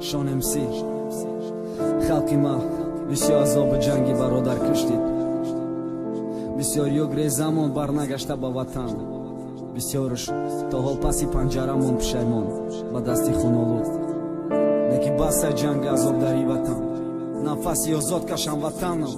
Шон МС. Халқи ма бисёр азоби ҷанги бародар киштид. Бисёр ёгре замон барнагашта ба ватан. Бисёрш то ҳол паси панҷарамон пушаймон ба дасти хунолуд. Леки басай ҷанги азоб дар и ватан. Нафаси озод кашам ватанам.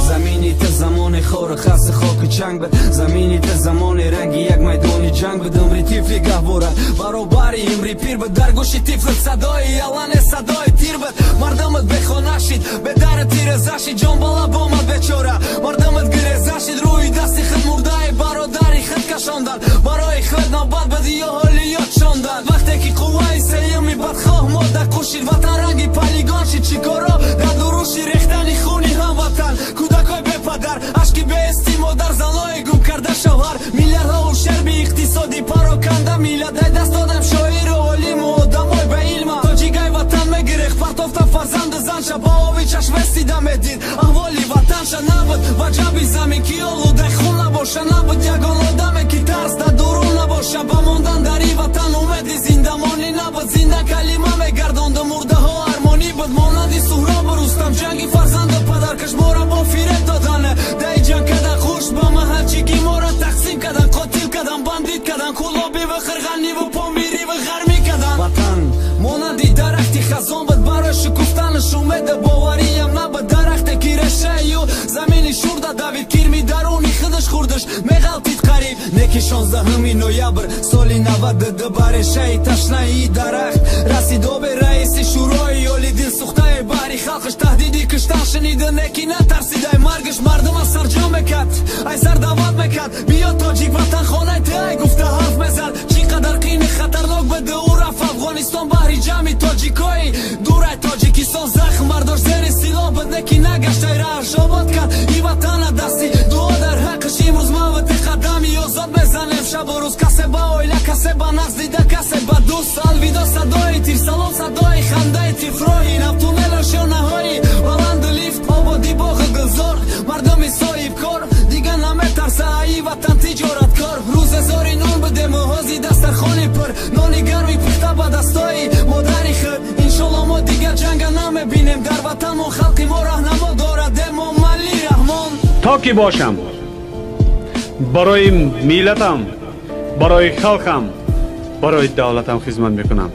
Замини ту замони хору хаси хоку чанг буд. Замини ту замони ранги як майдони ҷанг буд. Умри тифли гаҳвора баробари имри пир буд. Дар гӯши тифлат садои ялане садои тир буд. Мардумат бехона шид, бедару тиреза шид. Ҷон ба лаб омад бечора, мардумат гиреза шид. Рӯи дасти худ мурдаи бародари худ кашондан. Барои худ навбат буд ё ҳоли ёд шондан. Вақте ки қувваи сеюми бадхоҳ мода кушид, ватан ранги полигон шид. Чӣ коро дар дуруши рехтани хуни ҳамватан. Кӯдакои бепадар, ашки беҳести модар, занои гум карда шавҳар, миллиардҳо ушерби иқтисодӣ пароканда миллат. Ай даст додам шоиру олиму одамой ба илма. Тоҷикай ватан мегирех, партофта фарзанду занша, ба оби чашместида медид аҳволи ватанша. Набуд ва ҷаби замин ки олудаи хун набоша. Набуд ягон одаме ки тарс дар дурун набоша. Ба мондан дар и ватан умеди зиндамонӣ набуд. Зинда калима мегардонду мурдаҳо армонӣ буд. Монанди Суҳробу Рустам ҷанги фарзанду падаркаш мора бо фиреб додане. Даи ҷанг кадан хуш ба маҳалчигӣ мора тақсим кадан, қотил кадан, бандит кадан, кӯлобиву қирғаниву помириву ғармӣ кадан. Ватан монанди дарахти хазон буд, барои шукуфтанаш умеду бовариям набуд. Дарахте ки решаю замини шурда давид, кирми даруни худаш хурдаш меғалтид қариб. Неки 16 ноябр соли 92 ба решаи ташнаи дарахт расид обе. Раиси Шӯрои Оли дилсӯхтаи баҳри халқаш таҳдиди киштан шунида, неки натарсидай маргаш. Мардума сарҷом мекард, ай сар даъват мекард, биё тоҷик, ватан хонаи ту ай гуфта ҳарф мезад. Чӣ қадар қини хатарнок буд, ӯ рафт Афғонистон баҳри ҷамъи тоҷикои дурай Тоҷикистон. Захм бардошт, зери силоҳ буд, неки нагаштай, раҳаш обод кард и ватана дасти дуо дар ҳаққаш. Имрӯз ман ва ти қадами озод мезанем шабу рӯз, касе ба оила, касе ба нағз дида, касе ба дӯст. Алвидо садои тир, салом садои хандаи тифроҳи нав, туннелу шонаҳои баланду лифт, ободи боғу гулзор. Мардуми соҳибкор дига наметарса аи ватан тиҷораткор. Рӯзе зори нон будему, ҳози дастархони пур, нони гарми пухта ба дастои модари худ. Иншолло, мо дигар ҷанга намебинем дар ватанмон. Халқи мо раҳнамо дорад Эмомалӣ Раҳмон. То ки бошам, барои миллатам, барои халқам, барои давлатам хизмат мекунам.